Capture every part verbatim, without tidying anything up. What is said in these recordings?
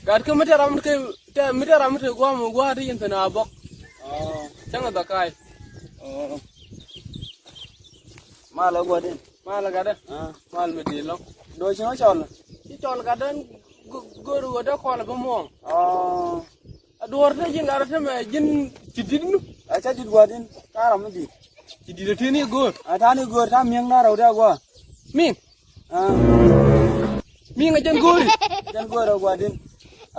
Gat kä mi te ram te, te, mi te ram te guam guam te yin te na bok. Oh. Cäŋ a dhakai. Oh. Mal a guadin. Mal a gat de. Ah. Mal mi di lɔŋ. Do cin cɔl. Ci cɔl gat den. Go̱o̱r ɣöö dee kɔn a bä muɔ̱ɔ̱ŋ. Oh. A duɔ̱ɔ̱r te ji̱n gat te mɛ ji̱n ci di̱t nu. A ca di̱t gua̱di̱n ta̱a̱ ram mi di̱t. Ci di̱t a tini go̱o̱r. A ta̱a̱ ni go̱o̱r ta̱a̱ mi̱eŋ da̱a̱ rɛw dee a gua̱a̱. Mi̱eŋ. Ah. Mi̱eŋ a jɛn go̱o̱ri. Jɛn go̱o̱r a gua̱di̱n.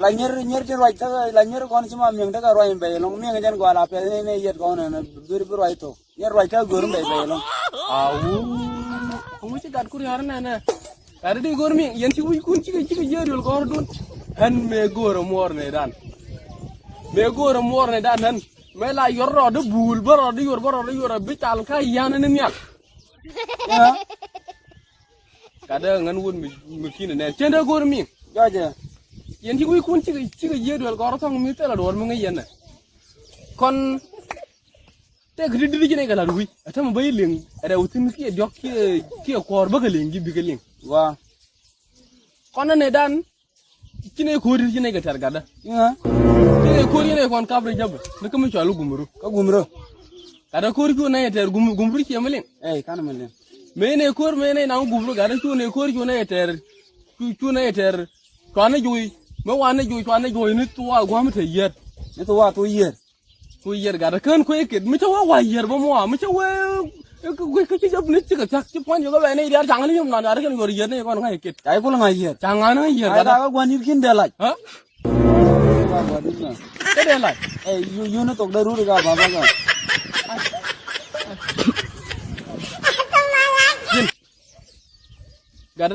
La nyier nyier ti ruac tä la nyier kɔn ci ma mi̱eŋ tä kɛ ruac in bɛc ɛlɔŋ mi̱eŋ a jɛn gua̱a̱ la pɛth ni ni yet kɔn ɛn beri bi ruac thok. Nyier ruac tä go̱o̱r in bɛc bɛc ɛlɔŋ. Awu. Kuŋ ci gat kur yar nɛnɛ. Gat di go̱o̱r mi̱eŋ yɛn ci wi̱c kun cikɛ cikɛ jiɛ duel gɔ̱r dun. Ɣän mëë go̱o̱r a muɔɔr nɛ dan. Mëë go̱o̱r a muɔɔr nɛ dan ɣän. Mëë la yɔr rɔɔd di buul bä rɔɔd di yuɔr bä rɔɔd di yuɔr a bi cal ka yan ni nhial. Gat dee ŋän wut mi, mi ki̱n nɛ cien dee go̱o̱r mi̱i̱ŋ. Jɔjɛ. Yɛn ci wi̱i̱ kun cikɛ, cikɛ jiee duel gɔr thɔŋ mi thilɛ duɔr mi ŋäc yɛn nɛ. Kɔn tɛk ti dit ci nɛy kɛ la̱t wi̱i̱. Ɛ tämɛ bä yi liŋ rɛw thi̱n kiɛ diɔ̱k kiɛ, kiɛ kuɔɔr bä kɛ liŋ ji̱ bikɛ liŋ. Wa. Kɔn nɛ nɛ dan. Ci nɛ ko̱o̱r ci nɛ kɛ tɛr gatdä. Iŋa. Ci nɛ ko̱o̱r ci nɛ kɔn kap rɛ jäpɛ ni kä mi cɔal i̱ gumru. Kä gumru. Gatdä ko̱o̱r cu nɛ tɛr gum, gumru ciɛ mi liŋ. Ey, kan mi liŋ. Mëë nɛ ko̱o̱r mëë nɛ naŋ gumru gatdä cu nɛ ko̱o̱r cu nɛ tɛr. Cu, cu nɛ tɛr. Cuanɛ juuc. Mëë wanɛ juuc cuanɛ juuc ni thuwa gua̱a̱m te yier. Ni thuwa thu yier. Ku yier gat kään kuec ket mi cä wee wa̱a̱ yier bä muɔa mi cä wee kä ci jɔp ni cikɛ thia̱k ci puɔ̱ny yokɛ bɛ ni diaar caŋ ni yom nan gat kɛn yuɔr yier ni kɔn ŋa̱c ket. Ca ikul ŋa̱c yier. Ca ŋa̱c ni yier gat. Ka gua̱n yir kin dee lac. Kä dee lac. Ɛ yun ni thok dee rut ka baba ka. Gat,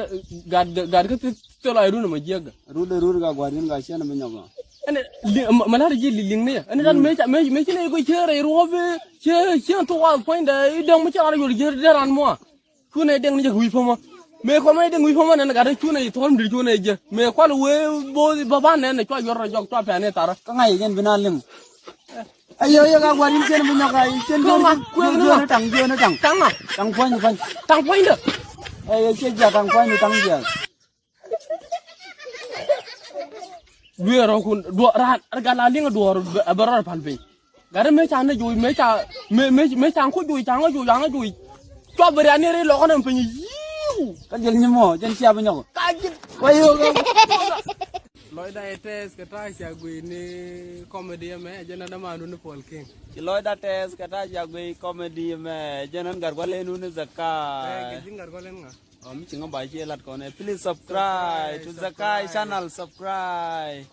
gat, gat kä thil, thil a run ma jiäk. Run de run ka gua̱di̱n ka cien mi nyɔk. Ɛn, li, ma, ma lar ji̱ li, liŋ ni. Ɛn ran me ca, me, me ci ne ko cien rɛy ruɔp, cien, cien tu wa puɔ̱ny de, i dɛŋ mi ci ran yol jier de ran mɔ. Cu ne dɛŋ ni jɛ wi̱i̱ pamä. Me kɔn ma dɛŋ wi̱i̱ pamä nɛn gat cu ne thɔl mi di cu ne jɛ. Me kual we bo ba ba nɛn cua yɔr rɔ jɔk cua pɛn ni thar. Kä ŋa̱c jɛn bi na liŋ. Ayo, ayo, ka gua̱di̱n cien bi nyɔk ka, cien bi nyɔk. Taŋ, taŋ. Taŋ puɔ̱ny, puɔ̱ny. Taŋ puɔ̱ny dä. Ayo, cie jia taŋ puɔ̱ny, taŋ jia. Dueer rɔ kun, duɔr, ran, gat la liŋ duɔr, bɛ rɔ pal piny. Gat mi ca ni juuc, mi ca, mi, mi, mi ca ku juuc, ca ŋa juuc, ca ŋa juuc. Cua bi rian ni ri lɔk ni piny, yiu. Ka jil nyimɔ, jɛn cia bi nyɔk. Ka jil. Wayo, ka. Lɔcda ɛ tɛth kɛ ta̱a̱ ca guic ni comedy ɛmɛ, ɛ jɛn ɛn dämandu ni Paul King. Ci lɔcda tɛth kɛ ta̱a̱ ca guic comedy ɛmɛ, ɛ jɛn ɛn gat gualɛnu ni Zakai. Ɛ, kɛ ji̱n gat gualɛn ŋa? Ɔ, mi ci ŋä ba ci lat kɔn ɛ, please subscribe to Zakai channel, subscribe.